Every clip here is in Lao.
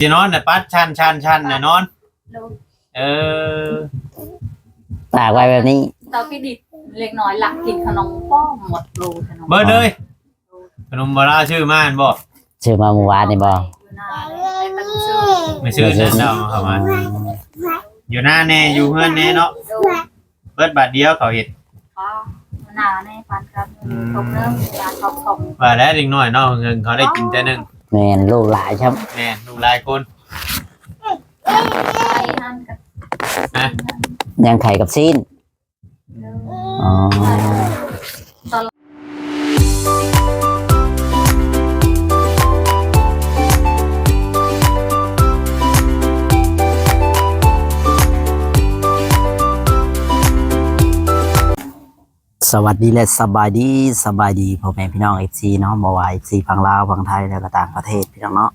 ຊິນອນນະ ປັດຊັນໆໆນະນອນ. ໂດຍ. ເອີ ຕາກໄວ້ແບບນີ້ ເຕົາທີ່ດິດເລັກນ້ອຍລັກກິນຂະໜົມປ້ອມໝົດໂລຂະໜົມ ເບິດເລີຍ. ຂະໜົມບໍ່ລາວຊື້ມາຫັ້ນບໍ່? ຊື້ມາມື້ວານນີ້ບໍ່? ຢູ່ນາເດ້ ໄປຊື້ ໄປຊື້ນັ້ນເອົາເຂົ້າມາ ຢູ່ນາແດ່ ຢູ່ເຮືອນແດ່ເນາະ. ໂດຍ. ເບິດບາດດຽວເຂົາເຮັດ ກໍນາແດ່ປານກັນ. ອືມ ສົມເດີ ວ່າແລ້ວເດັກນ້ອຍເນາະ ເພິ່ນເຂົາໄດ້ກິນແຕ່ໜຶ່ງ. ແມ່ນ ລູກຫຼາຍຊ້ຳ. ແມ່ນ ລູກຫຼາຍຄົນ. ໄຂ່ຫັ້ນກັບ ຮະ? ຍ່າງໄຂ່ກັບຊີ້ນ. ອໍ ສະຫວັດດີ ແລະ ສະບາຍດີ ສະບາຍດີພໍ່ແມ່ພີ່ນ້ອງ ເອັຟຊີ ເນາະ ບໍ່ວ່າ ເອັຟຊີ ຝັ່ງລາວ ຝັ່ງໄທ ແລະ ກໍຕ່າງປະເທດ ພີ່ນ້ອງເນາະ.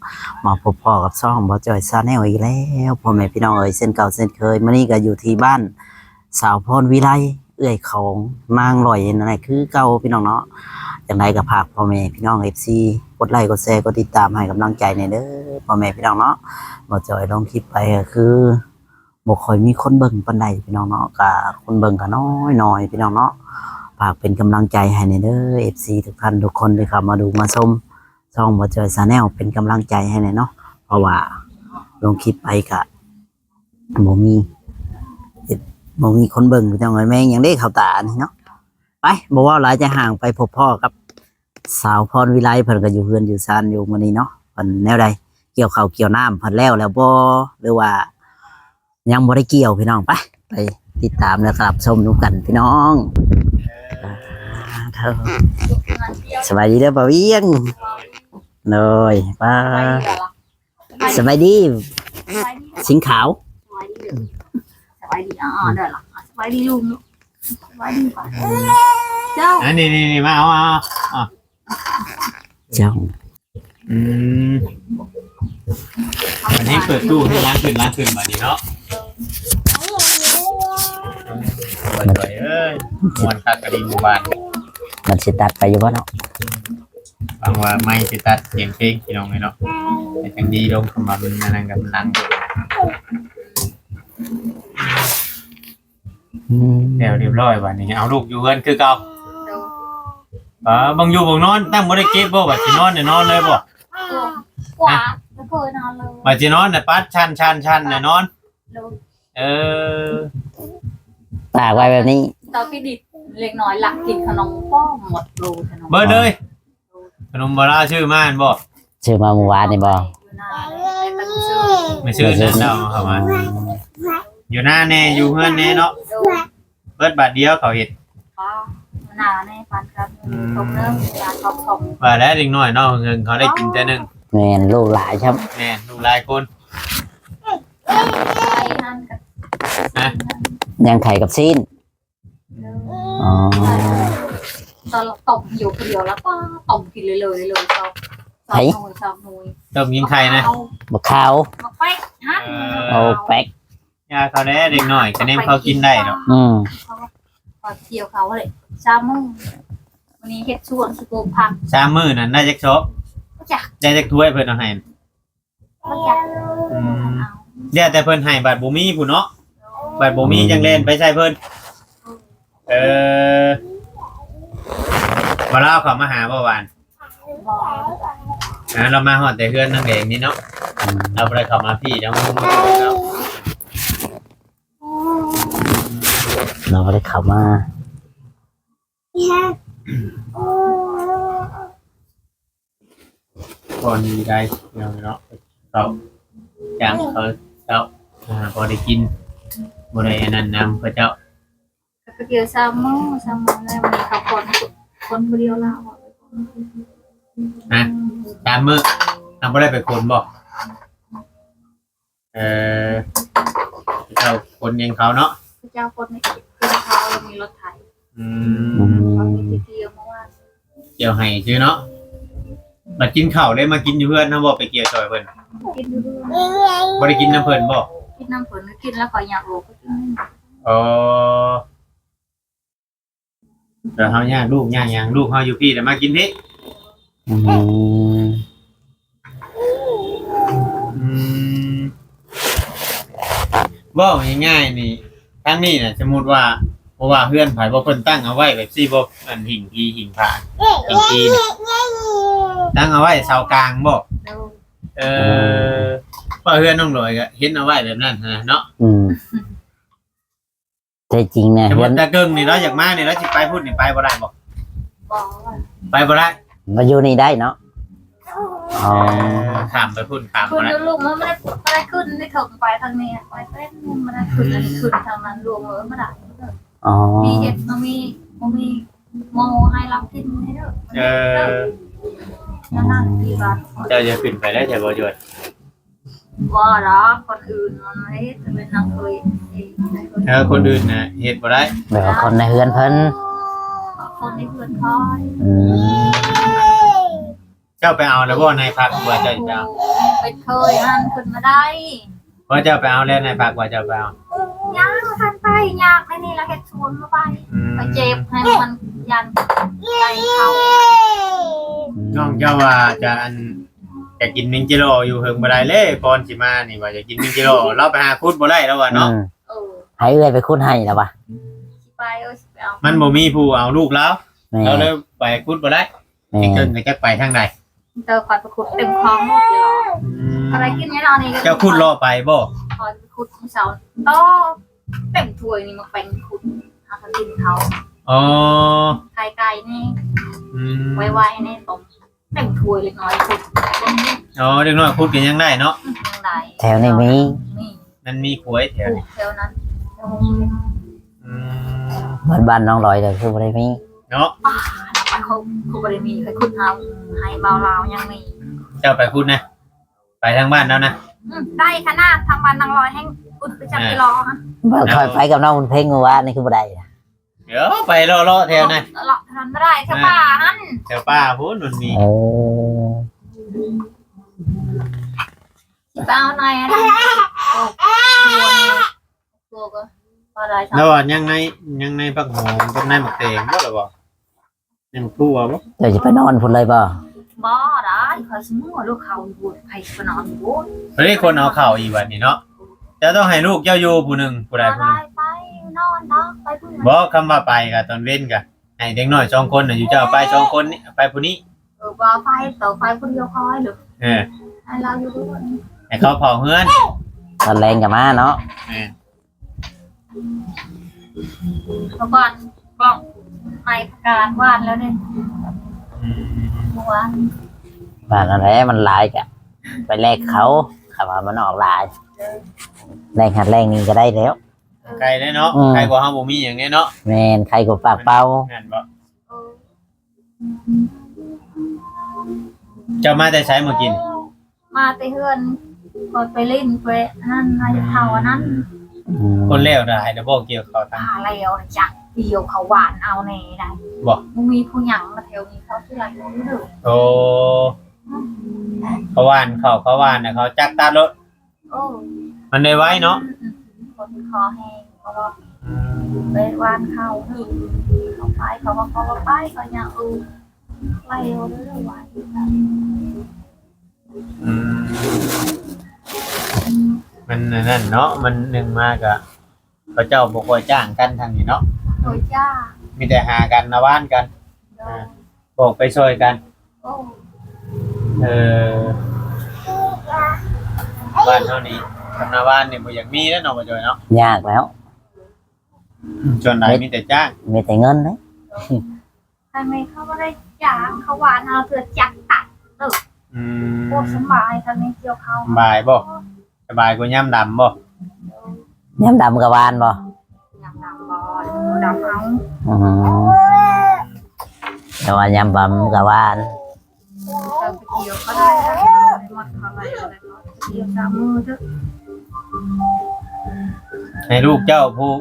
ມາພົບພໍ້ກັບຊ່ອງບ່າວຈ້ອຍ Channel ອີກແລ້ວ ພໍ່ແມ່ພີ່ນ້ອງເອີຍ ເຊັ່ນເກົ່າເຊັ່ນເຄີຍ. ມື້ນີ້ກໍຢູ່ທີ່ບ້ານ ສາວພອນວິໄລ ເອື້ອຍຂອງນາງລອຍນັ້ນແຫຼະ ຄືເກົ່າ ພີ່ນ້ອງເນາະ. ຈັ່ງໃດກໍຝາກພໍ່ແມ່ພີ່ນ້ອງ ເອັຟຊີ ກົດໄລ ກົດແຊ ກົດຕິດຕາມໃຫ້ກຳລັງໃຈແດ່ເດີ ພໍ່ແມ່ພີ່ນ້ອງເນາະ. ບ່າວຈ້ອຍລົງຄລິບໄປກໍຄືບໍ່ຄ່ອຍມີຄົນເບິ່ງປານໃດ ພີ່ນ້ອງເນາະ ກະຄົນເບິ່ງກະນ້ອຍໆ ພີ່ນ້ອງເນາະ. ຝາກເປັນກຳລັງໃຈໃຫ້ແດ່ເດີ ເອັຟຊີ ທຸກທ່ານທຸກຄົນທີ່ເຂົ້າມາດູມາຊົມຊ່ອງບ່າວຈ້ອຍ Channel ເປັນກຳລັງໃຈໃຫ້ແດ່ເນາະ ເພາະວ່າລົງຄລິບໄປກະ ບໍ່ມີ ເຮັດ ບໍ່ມີຄົນເບິ່ງ ພີ່ນ້ອງເອີຍ. ແມ່ງຫຍັງເດ້ເຂົ້າຕານີ້ເນາະ. ໄປ ບໍ່ເວົ້າຫຼາຍຈະຫ່າງ ໄປພົບພໍ້ກັບສາວພອນວິໄລ ເພິ່ນກໍຢູ່ເຮືອນຢູ່ຊານຢູ່ມື້ນີ້ເນາະ. ເພິ່ນແນວໃດ ກ່ຽວເຂົ້າກ່ຽວນ້ຳເພິ່ນແລ້ວແລ້ວບໍ່ ຫຼືວ່າຍັງບໍ່ໄດ້ກ່ຽວ ພີ່ນ້ອງ. ໄປ ໄປຕິດຕາມ ແລະ ຮັບຊົມນຳກັນ ພີ່ນ້ອງ. ສະບາຍດີເດີ ປາວຽງ. ໂດຍ ປາ ສະບາຍດີ ສິງຂາວ. ສະບາຍດີ ສະບາຍດີ ອໍ ເດີລະ ສະບາຍດີລຸງ ສະບາຍດີ ເຈົ້າ. ອັນນີ້ ນີ້ ນີ້ ມາ ເອົາ ເອົາ ເອົາ ເຈົ້າ. ອືມ ອັນນີ້ເປີດຕູ້ໃຫ້ລ້າງຂຶ້ນ ລ້າງຂຶ້ນບາດນີ້ເນາະ. ເອີຍ ມ່ວນຄັກກະດີໝູ່ບ້ານ. ມັນຊິຕັດໄປຢູ່ບໍ່ເນາະ? ຫວັງວ່າໄມຊິຕັດສຽງເພງ ພີ່ນ້ອງເອີຍເນາະ ໃຫ້ຈັ່ງດີລົງຄຳວ່າມັນອັນນັ້ນກັບມັນດັງ. ອືມ ແລ້ວຮຽບຮ້ອຍບາດນີ້ ເອົາລູກຢູ່ເຮືອນຄືເກົ່າ. ໂດຍ. ເອີ ເບິ່ງຢູ່ເບິ່ງນອນ ຕັ້ງບໍ່ໄດ້ເກັບບໍ່ ວ່າຊິນອນນະ ນອນເລີຍບໍ່? ກວ່າ ກວ່າ ບໍ່ເຄີຍນອນເລີຍ ວ່າຊິນອນນະ ປັດຊັນໆໆນະນອນ. ໂດຍ. ເອີ ຕາກໄວ້ແບບນີ້ ເຕົາທີ່ດິດເລັກນ້ອຍລັກກິນຂະໜົມປ້ອມໝົດໂລຂະໜົມ ເບິດເລີຍ. ໂດຍ. ຂະໜົມບໍ່ລາວຊື້ມາຫັ້ນບໍ່? ຊື້ມາມື້ວານນີ້ບໍ່? ຢູ່ນາເດ້ ໄປຊື້ ໄປຊື້ນັ້ນເອົາເຂົ້າມາ ຢູ່ນາແດ່ ຢູ່ເຮືອນແດ່ເນາະ. ໂດຍ. ເບິດບາດດຽວເຂົາເຮັດ ກໍນາແດ່ປານກັນ. ອືມ ສົມເດີ ວ່າແລ້ວເດັກນ້ອຍເນາະ ເພິ່ນເຂົາໄດ້ກິນແຕ່ໜຶ່ງ. ແມ່ນ ລູກຫຼາຍຊ້ຳ. ແມ່ນ ລູກຫຼາຍຄົນ. ໄຂ່ຫັ້ນກັບ ຮະ? ຍ່າງໄຂ່ກັບຊີ້ນ. ອໍ ຕອນເຮົາຕົ້ມຢູ່ຜູ້ດຽວລະ ປ້າ ຕົ້ມກິນເລື້ອຍໆ ເລື້ອຍໆ ຊອກ ຊອກໜ່ວຍ ຊອກໜ່ວຍ. ຕົ້ມກິນໄຂ່ນະ ເອົາ ບັກຂາວ ບັກແປ້ກຫັ້ນ. ເອີ ໂອ້ ແປ້ກ ຢ່າເຂົາແດ່ເດັກນ້ອຍ ກະແນມເຂົາກິນໄດ້ດອກ. ອືມ ເຂົາ ເຂົາກ່ຽວເຂົ້າເລີຍ ສາມມື້. ມື້ນີ້ເຮັດສວນ ຊິປູກຜັກ. ສາມມື້ນັ້ນໄດ້ຈັກຊອກ? ບໍ່ຈັກ. ໄດ້ຈັກຖ້ວຍເພິ່ນເອົາໃຫ້? ບໍ່ຈັກ. ອືມ ແລ້ວແຕ່ເພິ່ນໃຫ້ ບັດບໍ່ມີພຸ້ນເນາະ ບັດບໍ່ມີຈັ່ງແລ່ນໄປໃສ່ເພິ່ນ. ເອີ ບໍ່ລາວເຂົ້າມາຫາບໍ່ຫວານ? ບໍ່. ອ່າ ລາວມາຮອດແຕ່ເຮືອນນາງແດງນີ້ເນາະ. ອືມ ລາວບໍ່ໄດ້ເຂົ້າມາພີ້ນຳ ລາວບໍ່ໄດ້ເຂົ້າມາ. ກ່ອນນີ້ໄດ້ເນາະ ເຂົ້າຈ້າງເຂົາເຈົ້າ ອ່າ ພໍໄດ້ກິນ ບໍ່ໄດ້ອັນນັ້ນນຳເຂົາເຈົ້າ. ກໍກ່ຽວສາມມື້ ສາມມື້ແລ້ວ ມື້ນີ້ເຂົາຂົນ ຂົນຜູ້ດຽວລາວ. ຮະ? ສາມມື້ ນຳບໍ່ໄດ້ໄປຂົນບໍ່? ເອີ ເຂົາເຈົ້າຂົນເອງເຂົາເນາະ ເຂົາເຈົ້າຂົນເອງເຂົາ ແລ້ວມີລົດໄຖ. ອືມ ອືມ ເຂົາມີທີ່ກ່ຽວມາວ່າ ກ່ຽວໃຫ້ຊື່ເນາະ. ມາກິນເຂົ້າເດ້ ມາກິນຢູ່ເຮືອນເຮົາບໍ່ ໄປກ່ຽວຊ່ອຍເພິ່ນ? ກິນຢູ່ເຮືອນ. ບໍ່ໄດ້ກິນນຳເພິ່ນບໍ່? ກິນນຳເພິ່ນ ກິນແລ້ວຂ້ອຍຢາກອອກໄປກິນ. ອໍ ແລ້ວເຮົາຍາກລູກຍາກຫຍັງ ລູກເຮົາຢູ່ພີ້ ແລ້ວມາກິນພີ້. ອືມ ອືມ ເວົ້າງ່າຍໆນີ້ ທາງນີ້ນະ ສົມມຸດວ່າ ບໍ່ວ່າເຮືອນໃຜບໍ່ ເພິ່ນຕັ້ງເອົາໄວ້ແບບຊີ້ບໍ່? ອັນຫິ້ງຜີຫິ້ງພະຫິ້ງຜີນີ້ ຕັ້ງເອົາໄວ້ເສົາກາງບໍ່? ໂດຍ ເອີ ເພາະເຮືອນນ້ອງລອຍກໍເຫັນເອົາໄວ້ແບບນັ້ນຫັ້ນນະເນາະ. ອືມ ແທ້ຈິງນະ ສົມມຸດຕາເກິ່ງນີ້ລາວຢາກມານີ້ ລາວຊິໄປພຸ້ນນີ້ໄປບໍ່ໄດ້ບໍ່? ບໍ່ ໄປບໍ່ໄດ້ ມາຢູ່ນີ້ໄດ້ເນາະ. ອໍ ເອີ ຂ້າມໄປພຸ້ນ ຂ້າມບໍ່ໄດ້ ຂຶ້ນຢູ່ລຸ່ມ ມັນບໍ່ໄດ້ ບໍ່ໄດ້ຂຶ້ນໄດ້ເຖິງໄປທາງນີ້ ໄປເປັນ ມັນບໍ່ໄດ້ຂຶ້ນ ອັນນີ້ຂຶ້ນທາງນັ້ນ ລວງເອີ ບໍ່ໄດ້. ອໍ ມີເຮັດ ບໍ່ມີ ບໍ່ມີໝໍໃຫ້ລາວກິນໃຫ້ເດີ. ເອີ ນັ້ນນະ ທີ່ວ່າ ເຈົ້າຢ່າຂຶ້ນໄປໄດ້ແທ້ບໍ່? ບໍ່ດອກ ຄົນອື່ນມັນເຮັດ ເປັນນາງເຄີຍເອງ. ເອີ ຄົນອື່ນນະເຮັດບໍ່ໄດ້ ແບບວ່າຄົນໃນເຮືອນເພິ່ນ. ຄົນໃນເຮືອນຂ້ອຍ. ອືມ ເຈົ້າໄປເອົາແລ້ວບໍ່ ນາຍພັກວ່າເຈົ້າຈະເອົາ? ເປັນເຄີຍຫັ້ນຂຶ້ນມາໄດ້. ວ່າເຈົ້າໄປເອົາແລ້ວ ນາຍພັກວ່າເຈົ້າໄປເອົາ? ຍັງບໍ່ທັນໄປ ຍາກໃນນີ້ລະ ເຮັດສວນບໍ່ໄປ. ອືມ ໄປເຈັບໃຫ້ມັນຢ້ານໄກ່ເຂົ້າ. ອືມ ນ້ອງເຈົ້າວ່າຈະ ອັນ ຢາກກິນມິງຈິໂລຢູ່ ເຫິງບໍ່ໄດ້ເລີຍ ກ່ອນຊິມານີ້ວ່າຢາກກິນມິງຈິໂລ ລາວໄປຫາຂຸດບໍ່ໄດ້ລາວວ່າເນາະ. ອືມ ເອີ ໃຫ້ເອື້ອຍໄປຂຸດໃຫ້ລາວວ່າ. ຊິໄປ ເອີ ຊິໄປເອົາ ມັນບໍ່ມີຜູ້ເອົາລູກລາວ. ແມ່ນ ລາວເລີຍໄປຂຸດບໍ່ໄດ້. ແມ່ນ ໄອ້ເກິ່ງກໍຈັກໄປທາງໃດ ເຈົ້າຂ້ອຍໄປຂຸດເຕັມຄອງໝົດເລີຍ. ອືມ ກໍໄດ້ກິນແນ່ນອນນີ້. ເຈົ້າຂຸດເລາະໄປບໍ່? ຂ້ອຍໄປຂຸດມື້ເຊົ້າ ໂຕ ເຕັມຖ້ວຍນີ້ ມາແປງຂຸດ ຫາກະກິນເຂົາ. ອໍ ໄຂ່ໄກ່ນີ້. ອືມ ໄວໆນີ້ ຕົ້ມເຕັມຖ້ວຍ ເດັກນ້ອຍຂຸດ. ອໍ ເດັກນ້ອຍຂຸດກໍຍັງໄດ້ເນາະ. ອືມ ຍັງໄດ້ ແຖວນີ້ມີ ມີ ມັນມີຂວາຍແຖວນີ້ ແຖວນັ້ນ. ອືມ ອືມ ບ້ານ ບ້ານນ້ອງລອຍເດີ ຄືບໍ່ໄດ້ມີເນາະ. ບ້ານເຂົາຄືບໍ່ໄດ້ມີ ໄປຂຸດເອົາ ໃຫ້ບ່າວລາວຍັງມີ. ເຈົ້າໄປຂຸດນະ ໄປທາງບ້ານເຮົານະ. ອືມ ໄດ້ຂະໜາດທາງບ້ານນາງລອຍແຮ່ງອຸດໄປຈັກກິໂລຫັ້ນ. ເອີ ບ້ານຂ້ອຍໄປກັບນ້ອງບຸນເພັງມື້ວານນີ້ຄືບໍ່ໄດ້. ດຽວໄປເລາະໆແຖວນັ້ນ ເລາະແຖວນັ້ນບໍ່ໄດ້ ແຖວປ່າຫັ້ນ ແຖວປ່າພຸ້ນມັນມີ. ເອີ ຊິໄປເອົາໃນອັນນັ້ນ ໂອ້ ໂຕກໍບໍ່ໄດ້. ແລ້ວວ່າຍັງໃນ ຍັງໃນຜັກຫອມກັບໃນໝາກແຕງບໍ່ລະບໍ່? ຍັງທົ່ວບໍ່? ເຈົ້າຊິໄປນອນພຸ້ນເລີຍບໍ່? ບໍ່ໄດ້ ຂ້ອຍຊິເມືອລູກເຂົາຢູ່ ໃຜຊິໄປນອນຢູ່ພຸ້ນ. ເຮີ້ຍ ຄົນເອົາເຂົ້າອີກບັດນີ້ເນາະ. ເຈົ້າຕ້ອງໃຫ້ລູກເຈົ້າຢູ່ຜູ້ໜຶ່ງ ຜູ້ໃດຜູ້ໜຶ່ງ. ບໍ່ໄດ້ ໄປນອນດອກ ໄປຜູ້ດຽວ. ບໍ່ ຄຳວ່າໄປກະຕອນເວັນກະໃຫ້ເດັກນ້ອຍສອງຄົນນະ ຢູ່ເຈົ້າໄປສອງຄົນນີ້ ໄປຜູ້ນີ້. ເອີ ບໍ່ໄປ ໂຕໄປຜູ້ດຽວຂ້ອຍເດີ. ເອີ ໃຫ້ລາວຢູ່ເຮືອນ ໃຫ້ເຂົາເຝົ້າເຮືອນ ຕອນແລງກະມາເນາະ. ແມ່ນ. ເມື່ອກ່ອນກ້ອງໄມ້ປະກາດຫວ່ານແລ້ວເດ້. ອືມ ເມື່ອວານ ຫວ່ານນັ້ນແຫຼະ ມັນຫຼາຍກະໄປແລກເຂົາ ຄຳວ່າມັນອອກຫຼາຍ ເອີ ແລກຫັ້ນແລກນີ້ກະໄດ້ແລ້ວ. ເອີ ໄກເດ້ເນາະ. ອືມ ໄກກວ່າເຮົາບໍ່ມີຫຍັງເດ້ເນາະ. ແມ່ນ ໄກກວ່າປາກເປົ່າ. ແມ່ນບໍ່? ເອີ ເຈົ້າມາແຕ່ໃສມື້ກີ້? ມາແຕ່ເຮືອນ ຂ້ອຍໄປຫຼິ້ນໄປອັນນັ້ນ ມາເຂົ້າອັນນັ້ນ. ອືມ ຄົນແລ້ວຫຼາຍແລ້ວບໍ່ ກ່ຽວເຂົ້າທັງ ຖ້າແລ້ວຈັກ ກ່ຽວເຂົ້າຫວ່ານເອົາແນ່ໄດ໋. ບໍ່ ບໍ່ມີຜູ້ຫຍັງມາແຖວນີ້ ເຂົາຊິໄລ່ເອົາເດີ. ໂອ້ ເຂົາຫວ່ານເຂົ້າ ເຂົາຫວ່ານນະ ເຂົາຈັກຕັດໂລດ. ໂອ້ ມັນໄດ້ໄວເນາະ. ອືມ ຄົນຂໍແຮງ ເຂົາວ່າ ອືມ ໄປຫວ່ານເຂົ້າ ເຂົາໄປ ເຂົາວ່າ ເຂົາວ່າໄປ ເຂົາຫຍັງ ເອີ ໄປເອົາເດີ ໄວ. ອືມ ມັນອັນນັ້ນເນາະ ມັນໜຶ່ງມາກະ ເຂົາເຈົ້າບໍ່ຄ່ອຍຈ້າງກັນທາງນີ້ເນາະ. ບໍ່ຈ້າງ ມີແຕ່ຫາກັນນາວານກັນ. ໂດຍ ອາ ອອກໄປຊ່ອຍກັນ. ໂອ້ ເອີ ບ້ານເຮົານີ້ ຄຳນາວານນີ້ບໍ່ຢາກມີແລ້ວເນາະ ບໍ່ຈ້ອຍເນາະ. ຍາກແລ້ວ ສ່ວນຫຼາຍມີແຕ່ຈ້າງ ມີແຕ່ເງິນເດ້. ໂດຍ ທາງນີ້ເຂົາບໍ່ໄດ້ຈ້າງ ເຂົາຫວ່ານເອົາເທື່ອຈັກຕັດເດີ. ອືມ ໂອ້ ສະບາຍ ທາງນີ້ກ່ຽວເຂົ້າ ສະບາຍບໍ່? ສະບາຍກວ່າຍາມດຳບໍ່? ໂດຍ ຍາມດຳກະຫວ່ານບໍ່? ຍາມດຳບໍ່ ດຳເອົາ. ອືມ ແຕ່ວ່າຍາມດຳກະຫວ່ານ. ເຈົ້າໄປກ່ຽວກໍໄດ້ນະ ມັນເທົ່າໃດກໍໄດ້ ກ່ຽວສາມມື້ເດີ. ໃຫ້ລູກເຈົ້າຜູ້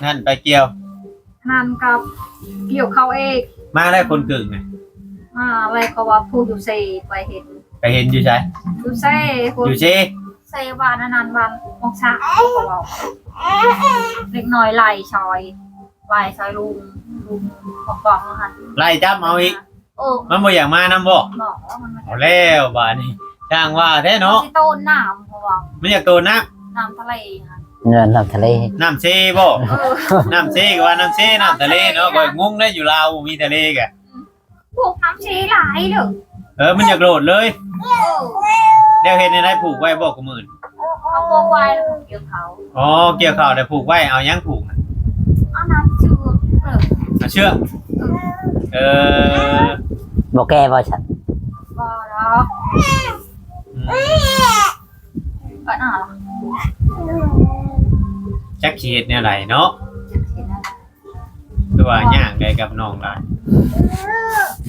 ນັ້ນໄປກ່ຽວ. ນັ້ນກໍກ່ຽວເຂົ້າເອງ. ມາແລ້ວຄົນກຶ່ງນະ? ມາແລ້ວ ເພາະວ່າຜູ້ຢູ່ເຊໄປເຫັນ. ໄປເຫັນຢູ່ໃສ? ຢູ່ເຊພຸ້ນ. ຢູ່ເຊ? ເຊບ້ານອັນນັ້ນ ບ້ານໝອກສະ ເຂົາເວົ້າ. ເດັກນ້ອຍໄລ່ຊ່ອຍ ໄລ່ຊ່ອຍລຸງ ລຸງໝອກກອງຫັ້ນ ໄລ່ຈັບເອົາອີກ. ໂອ້ ມັນບໍ່ຢາກມານຳບໍ່? ບໍ່ ມັນບໍ່ຢາກ. ເອົາແລ້ວບາດນີ້ ຊ່າງວ່າແທ້ເນາະ. ມັນຊິໂຕນນ້ຳ ເພາະວ່າມັນຢາກໂຕນນ້ຳ ນ້ຳທະເລຫັ້ນ. ແມ່ນນ້ຳທະເລ ນ້ຳເຊບໍ່? ເອີ ນ້ຳເຊກໍວ່ານ້ຳເຊ ນ້ຳທະເລເນາະ. ຂ້ອຍງົງເດ້ ຢູ່ລາວບໍ່ມີທະເລກະ ພວກນ້ຳເຊຫຼາຍເດີ. ເອີ ມັນຢາກໂດດເລີຍ. ເອີ ແລ້ວເຮັດແນວໃດ? ຜູກໄວ້ບໍ່ ຄູ່ມື້ນີ້? ເອົາພວກໄວ້ແລ້ວຜູກກ່ຽວເຂົ້າ. ອໍ ກ່ຽວເຂົ້າແລ້ວຜູກໄວ້. ເອົາຫຍັງຜູກນະ? ເອົານ້ຳເຊືອກ. ເອີ ເອົາເຊືອກ. ເອີ ເອີ ບໍ່ແກ່ບໍ່ຊັ້ນ? ບໍ່ດອກ. ອືມ ກໍໜ້າລະ ຈັກຊິເຮັດແນວໃດເນາະ. ຈັກຊິເຮັດແນວໃດ ຄືວ່າຍາກໄດກັບນ້ອງຫຼາຍ.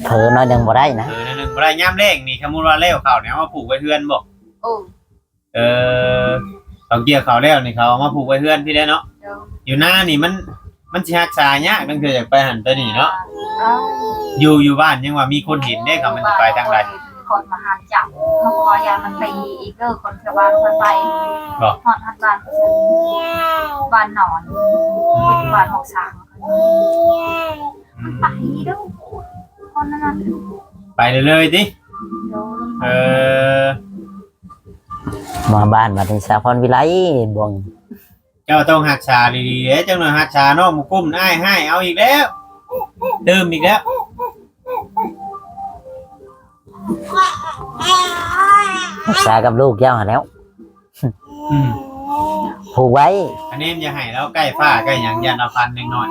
ເຜີໜ້ອຍໜຶ່ງບໍ່ໄດ້ນະ. ເຜີໜ້ອຍໜຶ່ງບໍ່ໄດ້. ຍາມແລງນີ້ ສົມມຸດວ່າແລ້ວເຂົ້ານີ້ ເອົາມາຜູກໄວ້ເຮືອນບໍ່? ໂອ້ ເອີ ເຂົາກ່ຽວເຂົ້າແລ້ວນີ້ ເຂົາເອົາມາຜູກໄວ້ເຮືອນພີ້ແຫຼະເນາະ. ໂດຍ ຢູ່ນານີ້ມັນ ມັນຊິຮັກສາຍາກ. ລາງເທື່ອຢາກໄປຫັ້ນໄປນີ້ເນາະ. ເອີ ຢູ່ ຢູ່ບ້ານຍັງວ່າມີຄົນເຫັນເດ້ ຄັນມັນຊິໄປທາງໃດ. ຄົນມາຫາຈັບ ເພາະວ່າຢ້ານມັນຕີອີກເດີ ຄົນແຖວບ້ານຂ້ອຍໄປ. ບໍ່? ຮອດ ຮອດບ້ານ ບ້ານນອນ ອືມ ເປັນບ້ານຫ້ອງສາມ. ອືມ ມັນໄປເດີ ຄົນນັ້ນນະ ໄປເລີຍໆຕິ? ໂດຍ ເອີ ມາບ້ານບັດນີ້ ສາວພອນວິໄລ ບ່ວງ ເຈົ້າຕ້ອງຮັກສາດີໆເດ້. ຈັກໜ້ອຍຮັກສານ້ອງບໍ່ກຸ້ມ ອ້າຍຮ້າຍເອົາອີກແລ້ວ ຕື່ມອີກແລ້ວ. ຮັກສາກັບລູກເຈົ້າຫັ້ນແຫຼ້ວ. ອືມ ຜູກໄວ້. ອັນນີ້ມັນຢ່າໃຫ້ລາວໃກ້ຟ້າໃກ້ຫຍັງ ຢ້ານລາວພັນເດັກນ້ອຍ.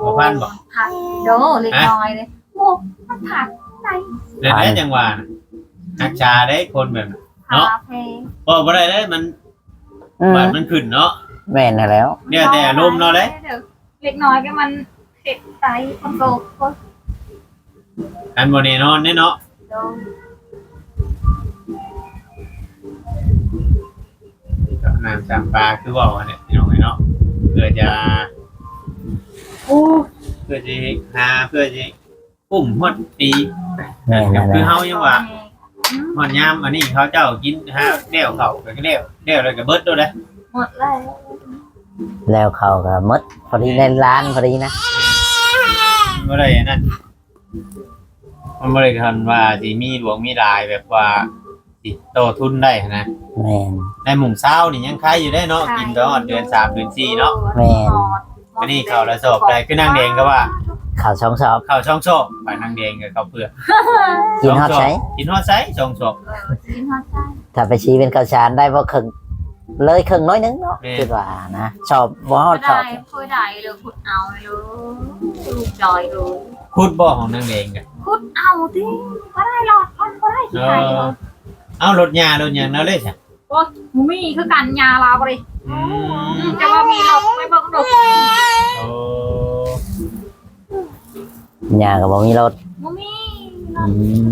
ບໍ່ພັນບໍ່? ພັນ ໂດ ເດັກນ້ອຍເດ້. ໂອ້ ມັນພັນໄດ. ນັ້ນແຫຼະ ພັນ ຈັ່ງວ່ານະ ຮັກສາໄດ້ຄົນແບບນັ້ນເນາະ. ເວົ້າບໍ່ໄດ້ເດ້ ມັນ ອືມ ບາດມັນຂຶ້ນເນາະ. ແມ່ນຫັ້ນແຫຼ້ວ ແລ້ວແຕ່ອາລົມເນາະເດ້. ເດັກນ້ອຍກໍມັນເຮັດໄຕ ຄົນໂຕ ອັນບໍ່ແນ່ນອນເດ້ເນາະ. ໂດຍ ກໍນ້ຳຈຳປາຄືເວົ້າຫັ້ນແຫຼະ ພີ່ນ້ອງເອີຍເນາະ. ເພື່ອຈະ ໂອ້ ເພື່ອຈະຫາ ເພື່ອຈະ ກຸ້ມຮອດປີ. ແມ່ນແລ້ວ ຄືເຮົາຍັງວ່າ ອືມ ຮອດຍາມອັນນີ້ເຂົາເຈົ້າກິນຫາແລ້ວເຂົ້າກໍແລ້ວ ແລ້ວແລ້ວກໍເບິດໂລດເດ້. ໝົດແລ້ວ ແລ້ວເຂົ້າກໍໝົດ ພໍດີໃນລ້ານພໍດີນະ. ບໍ່ໄດ້ອັນນັ້ນ ມັນບໍ່ໄດ້ຄັນວ່າຊິມີຫຼວງມີຫຼາຍແບບວ່າ ຊິຕໍ່ທຶນໄດ້ຫັ້ນນະ. ແມ່ນ ໃນໂມງເຊົ້ານີ້ຍັງໄຄຢູ່ເດ້ເນາະ. ໄຄ ກິນໄປຮອດເດືອນສາມເດືອນສີ່ເນາະ. ແມ່ນ ອັນນີ້ເຂົ້າລະສອບໃດ ຄືນາງແດງກໍວ່າ ເຂົ້າສອງສອບ ເຂົ້າສອງສອບ. ໄປນາງແດງກັບເຂົ້າເປືອກ ກິນຮອດໃສ ສອງສອບ ກິນຮອດໃສ ສອງສອບ. ເອີ ກິນຮອດໃສ ຖ້າໄປຊີເປັນເຂົ້າສານໄດ້ບໍ່ເຄິ່ງ ເລີຍເຄິ່ງໜ້ອຍໜຶ່ງເນາະ. ແມ່ນ ຄິດວ່ານະ ສອບບໍ່ຮອດສອບ ບໍ່ໄດ້ ບໍ່ໄດ້ເລີຍ. ຂຸດເອົາເລີຍ ລູກຈອຍເລີຍ. ຂຸດບໍ່ຂອງນາງແດງກະ ຂຸດເອົາຕິ ບໍ່ໄດ້ຫຼອດ ມັນບໍ່ໄດ້ທີ່ໃດ. ເອີ ເອົາລົດຫຍ້າລົດຫຍັງແນວເລີຍຊະ. ໂອ້ຍ ບໍ່ມີຄືກັນ ຫຍ້າລາວບໍ່ໄດ້. ອືມ ຈະວ່າມີລົດໄປເບິ່ງດູ. ໂອ້ ຫຍ້າກໍບໍ່ມີລົດ ບໍ່ມີລົດ. ອືມ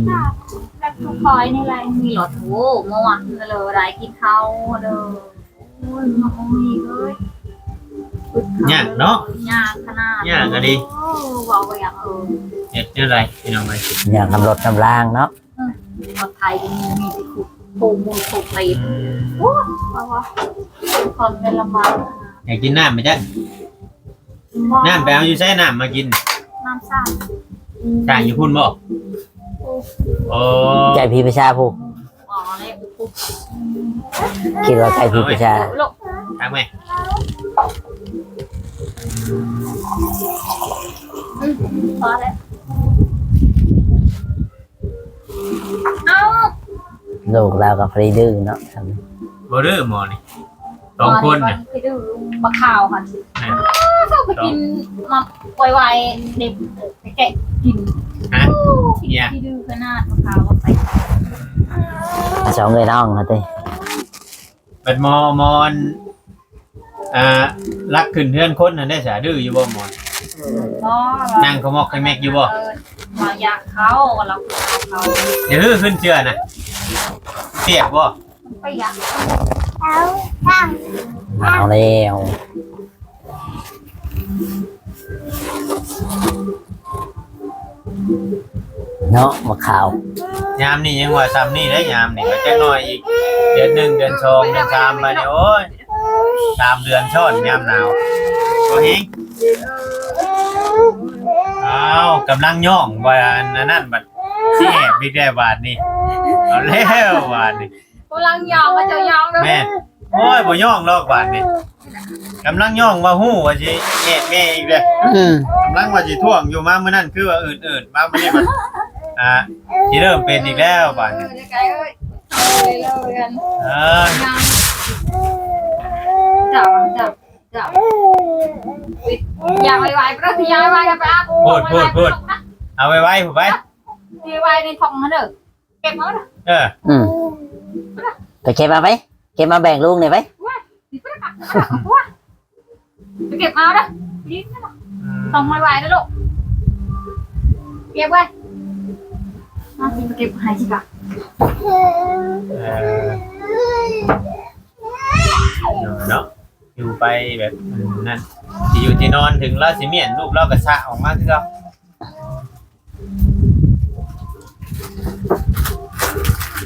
ແບບທຸກຄອຍນີ້ແຫຼະມີລົດ. ໂອ້ ມ່ວນເລີຍ ໄດ້ກິນເຂົ້າເລີຍ. ໂອ້ຍ ນ້ອງມີເອີຍ ຍາກເນາະ ຍາກຂະໜາດ ຍາກກະດີ. ໂອ້ ເວົ້າບໍ່ຢາກເອີ ເຮັດແນວໃດພີ່ນ້ອງເອີຍ ຍາກນຳລົດນຳລາງເນາະ. ອືມ ລົດໄຖກໍມີ ມີແຕ່ຂຸດໂພງມູນໂພງເລນ. ອືມ ໂອ້ຍ ວ່າ ວ່າ ເປັນຄົນເປັນລຳບາກ. ຢາກກິນນ້ຳໄໝຈັກ? ບໍ່ ນ້ຳໄປເອົາຢູ່ໃສ ນ້ຳມາກິນ? ນ້ຳສ້າງ ສ້າງຢູ່ພຸ້ນບໍ່? ໂອ້ ໃກ້ຜີປະຊາພຸ້ນ. ອໍ ເລີຍ ຄິດວ່າໃກ້ຜີປະຊາ. ເອົາໄວ້ ຕັກໄວ້. ອືມ ພໍແລ້ວ. ເອົ້າ ລູກລາວກໍພໍດີດື້ເນາະ. ບໍ່ດື້ໝໍນີ້ ສອງຄົນນະ ຄືດື້ບັກຂາວຫັ້ນ. ແມ່ນ ເຂົ້າໄປກິນມາໄວໆ ເດັກແກະກິນ. ຮະ? ໂອ້ ຂີ້ດື້ຂະໜາດບັກຂາວ. ສອງເອື້ອຍນ້ອງຫັ້ນຕິ. ບັດໝໍ ໝໍ ອັນ ອ່າ ລັກຂຶ້ນເຮືອນຄົນຫັ້ນໄດ້ສະ ດື້ຢູ່ບໍ່ໝໍ? ບໍ່ ນັ່ງຂະໝອກຂະແໝກຢູ່ບໍ່? ເອີ ບໍ່ຢາກເຂົ້າ ລັກເຂົ້າ. ຢ່າຮື້ຂຶ້ນເຊື່ອນະ ປຽກບໍ່? ປຽກ ເອົາ ເອົາແລ້ວ. ເນາະ ໝາກຂາວ ຍາມນີ້ຍັງວ່າຊ່ຳນີ້ເດ້. ຍາມນີ້ກໍຈັກໜ້ອຍອີກເດືອນໜຶ່ງ ເດືອນສອງ ເດືອນສາມ ບາດນີ້ ໂອ້ຍ ສາມເດືອນຊ້ອນຍາມໜາວ ບໍ່ແຮງ. ອ້າວ ກຳລັງຍ້ອງວ່າອັນນັ້ນ ບັດຊິແອບອີກແລ້ວບາດນີ້. ເອົາແລ້ວບາດນີ້ ກຳລັງຍ້ອງ ວ່າເຈົ້າຍ້ອງເດີ. ແມ່ນ ໂອ້ຍ ບໍ່ຍ້ອງດອກບາດນີ້. ກຳລັງຍ້ອງວ່າຮູ້ວ່າຊິແອບແມ່ອີກແລ້ວ. ອືມ ກຳລັງວ່າຊິທ້ວງຢູ່ ມາມື້ນັ້ນຄືວ່າອື່ນໆ ມາມື້ນີ້ມັນ ອ່າ ຊິເລີ່ມເປັນອີກແລ້ວບາດນີ້. ເອີ ເດີໄກເອີຍ ເອີ ເຈົ້າ ເຈົ້າ ເຈົ້າ ຢ່າໄວໆ ບໍ່ຕ້ອງ ຢ່າໄວໆ ໄປອາບ ໂພດ ໂພດ ໂພດ ເອົາໄວໆ ພຸ້ນໄປ ໄວໆ ໃນທ້ອງຫັ້ນເດີ. ເກັບເອົາເດີ. ເອີ ອືມ ໄປເກັບເອົາໄປ ເກັບມາແບ່ງລຸງນີ້ໄປ. ໄປເກັບເອົາເດີ. ອືມ ຕ້ອງໄວໆ ເດີລູກ ເກັບເວີຍ. ມາ ຊິໄປເກັບໃຫ້ຊິກະ. ເອີ ເນາະ ຢູ່ໄປແບບນັ້ນ ຊິຢູ່ທີ່ນອນ ເຖິງລາວຊິມ້ຽນ ລູກລາວກະສະອອກມາຄືເກົ່າ.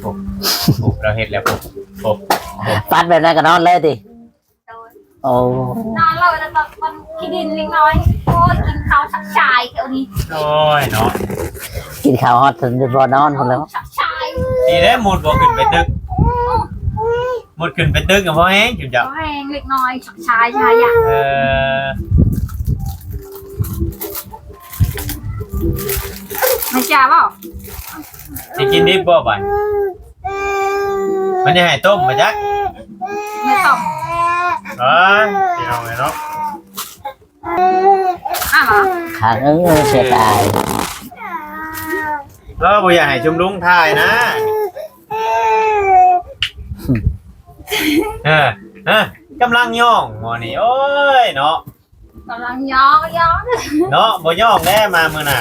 ໂອ້ ໂອ້ ລາວເຮັດແລ້ວ ໂອ້ ໂອ້ ໂອ້ ປັດແບບນັ້ນກະນອນເລີຍຕິ? ໂດຍ ໂອ້ ນອນເລີຍ ແລ້ວກະມັນຂີ້ດິນເລັກນ້ອຍ. ໂອ້ຍ ກິນເຂົ້າຊັກຊາຍແຖວນີ້. ໂອ້ຍເນາະ ກິນເຂົ້າຮອດເຖິງບ່ອນນອນພຸ້ນແລ້ວ ຊັກຊາຍ. ດີແລ້ວ ມຸດບໍ່ຂຶ້ນໄປຕຶກ ມຸດຂຶ້ນໄປຕຶກກະພໍແຮງຈຸເຈົ້າ ພໍແຮງເລັກນ້ອຍ ຊາຍຊາຍ. ເອີ ມາຈ້າບໍ່ ຊິກິນດິບບໍ່ບາດ? ມັນຈະໃຫ້ຕົ້ມມາຈັກ ແມ່ຕົ້ມ. ເອີ ພີ່ນ້ອງເອີຍເນາະ ອ້າວ ຄັກ ເອີ ເສຍດາຍ. ເອີ ບໍ່ຢາກໃຫ້ຊຸມລຸງຖ່າຍນະ. ເອີ ເອີ ກຳລັງຍ້ອງໝໍນີ້ ໂອ້ຍເນາະ ກຳລັງຍ້ອງ ຍ້ອງເນາະ ບໍ່ຍ້ອງແລ້ວ ມາມື້ໜ້າ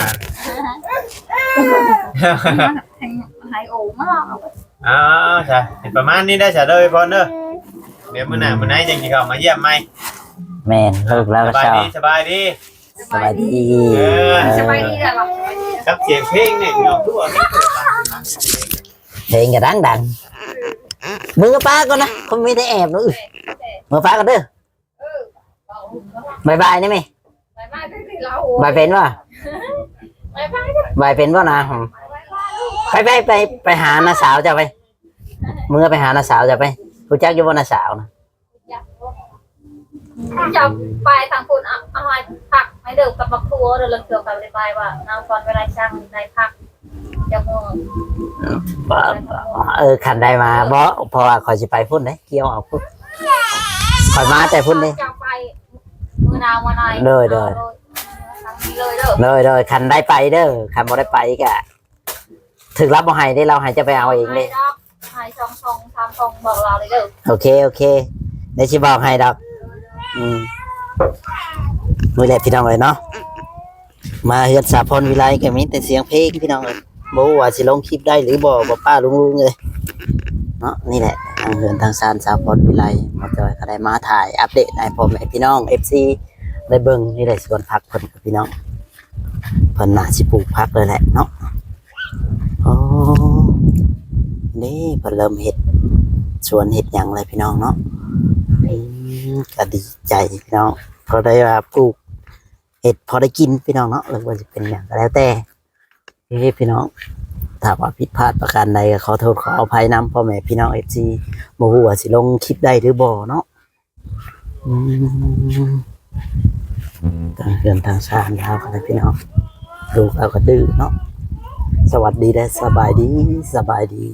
ແທງໄຮໂອມາ. ເອົາຊະ ເປັນປະມານນີ້ໄດ້ຊະເດີ ອວຍພອນເດີ. ດຽວມື້ໜ້າມື້ໃນຈັ່ງຊິເຂົ້າມາຢ້ຽມໃໝ່. ແມ່ນ ລູກລາວກະຊອບ. ສະບາຍດີ ສະບາຍດີ ສະບາຍດີ. ເອີ ສະບາຍດີເດີ. ກັບສຽງເພງນີ້ພີ່ນ້ອງ ຄືວ່າມີເປີດດັງ ເພງກະດັງດັງ. ເມືອປາກ່ອນນະ ຄົນມີແຕ່ແອບເນາະ. ເອີ ເມືອປາກ່ອນເດີ. ບາຍບາຍແນ່ແມ່. ບາຍບາຍເປັນບໍ່? ບາຍບາຍເປັນບໍ່ນະ? ໄປ ໄປ ໄປ ໄປຫານ້າສາວເຈົ້າໄປ. ເມືອໄປຫານ້າສາວເຈົ້າໄປ. ຮູ້ຈັກຢູ່ບໍ່ນ້າສາວນະ? ເຈົ້າໄປທາງພຸ້ນ ເອົາ ເອົາໃຫ້ຜັກໃຫ້ເດີກັບບັກຖົ່ວເດີ. ລາງເທື່ອຂ້ອຍບໍ່ໄດ້ໄປວ່າ ນາງສອນເວລາຊ່າງໃນຜັກ ເຈົ້າເມືອ. ເອີ ຄັນໄດ້ມາບໍ່? ເພາະວ່າຂ້ອຍຊິໄປພຸ້ນເດ້ ກ່ຽວເອົາພຸ້ນ ຂ້ອຍມາແຕ່ພຸ້ນເດ້. ເຈົ້າໄປມື້ໜ້າມື້ໃນ. ໂດຍ ໂດຍ ເອົາໂລດ ທາງນີ້ເລີຍເດີ. ໂດຍ ໂດຍ ຄັນໄດ້ໄປເດີ ຄັນບໍ່ໄດ້ໄປກະ ຖືກລາວບໍ່ໃຫ້ເດ້ ລາວໃຫ້ເຈົ້າໄປເອົາເອງເດ້. ໃຫ້ສອງ ສອງ ສາມ ສອງ ບອກລາວເລີຍເດີ. ໂອເຄ ໂອເຄ ດຽວຊິບອກໃຫ້ດອກ. ອືມ ນີ້ແຫຼະພີ່ນ້ອງເອີຍເນາະ ມາເຮືອນສາວພອນວິໄລກະມີແຕ່ສຽງເພງພີ່ນ້ອງເອີຍ. ບໍ່ຮູ້ວ່າຊິລົງຄລິບໄດ້ຫຼືບໍ່ ປ້າໆລຸງໆເອີຍເນາະ. ນີ້ແຫຼະທາງເຮືອນທາງຊານສາວພອນວິໄລ ໝໍຈ້ອຍກະໄດ້ມາຖ່າຍອັບເດດໃຫ້ພໍ່ແມ່ພີ່ນ້ອງ ເອັຟຊີ ໄດ້ເບິ່ງ. ນີ້ແຫຼະສວນຜັກເພິ່ນພີ່ນ້ອງ. ເພິ່ນໜ້າຊິປູກຜັກເລີຍແຫຼະເນາະ. ໂອ້ ນີ້ເພິ່ນເລີ່ມເຮັດສວນເຮັດຫຍັງແລ້ວພີ່ນ້ອງເນາະ. ອືມ ກະດີໃຈພີ່ນ້ອງ ເພາະໄດ້ວ່າປູກເຮັດພໍໄດ້ກິນພີ່ນ້ອງເນາະ. ຫຼືວ່າຊິເປັນຫຍັງກະແລ້ວແຕ່ເດ້ພີ່ນ້ອງ ຖ້າວ່າຜິດພາດປະການໃດກະຂໍໂທດຂໍອະໄພນຳພໍ່ແມ່ພີ່ນ້ອງ ເອັຟຊີ ບໍ່ຮູ້ວ່າຊິລົງຄລິບໄດ້ຫຼືບໍ່ເນາະ. ອືມ ທາງເຮືອນທາງຊານລາວກະໄດ້ພີ່ນ້ອງ ລູກລາວກະດື້ເນາະ. ສະຫວັດດີ ແລະ ສະບາຍດີ ສະບາຍດີ.